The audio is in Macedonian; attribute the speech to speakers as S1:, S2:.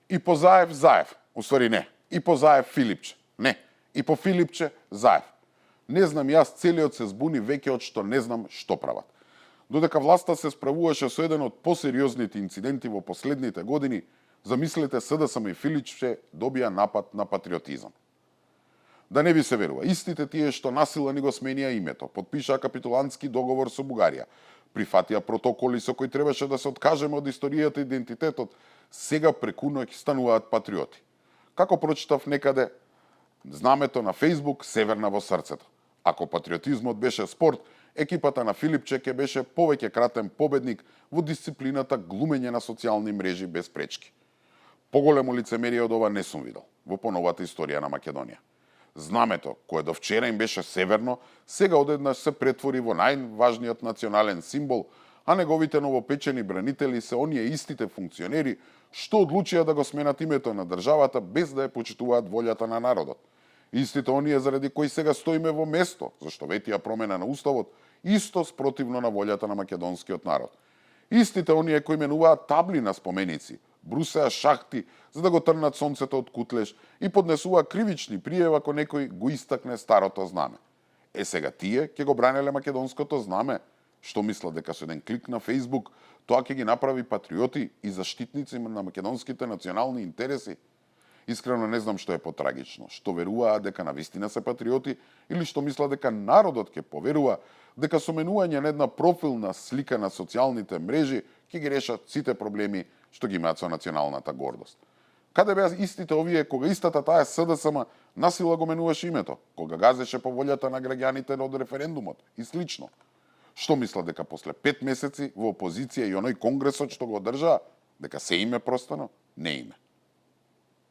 S1: И по Заев Заев. Уствари не. И по Заев Филипче. Не. И по Филипче Заев. Не знам јас, целиот се збуни веќе од што не знам што прават. Додека власта се справуваше со еден од посериозните инциденти во последните години, замислете СДСМ и Филипче добија напад на патриотизам. Да не ви се верува, истите тие што насила ни го сменија името, подпишаа капитулантски договор со Бугарија, прифатија протоколи со кои требаше да се откажеме од историјата и идентитетот, сега преку ноќ стануваат патриоти. Како прочитав некаде, знамето на Фејсбук Северна во срцето. Ако патриотизмот беше спорт, екипата на Филипче ќе беше повеќе кратен победник во дисциплината глумење на социјални мрежи без пречки. Поголемо лицемерие од ова не сум видел во поновата историја на Македонија. Знамето, кое до вчера им беше северно, сега одеднаш се претвори во најважниот национален символ, а неговите новопечени бранители се оние истите функционери што одлучија да го сменат името на државата без да ја почитуваат волјата на народот. Истите оние заради кои сега стоиме во место, зашто ветија промена на уставот, исто спротивно на волјата на македонскиот народ. Истите оние кои менуваат табли на споменици, брусеа шахти за да го трнат сонцето од кутлеж и поднесува кривични пријави ако некој го истакне старото знаме. Сега тие ќе го бранеле македонското знаме, што мислат дека со еден клик на Фејсбук тоа ќе ги направи патриоти и заштитници на македонските национални интереси. Искрено не знам што е потрагично, што веруваат дека навистина се патриоти или што мислат дека народот ќе поверува дека со менување на една профилна слика на социјалните мрежи ќе ги решат сите проблеми што ги имаат со националната гордост. Каде беа истите овие кога истата таа СДСМ насила го менуваше името, кога газеше по волјата на граѓаните од референдумот и слично? Што мислат дека после 5 месеци во опозиција и оној конгресот што го одржаа, дека се име простано? Не име.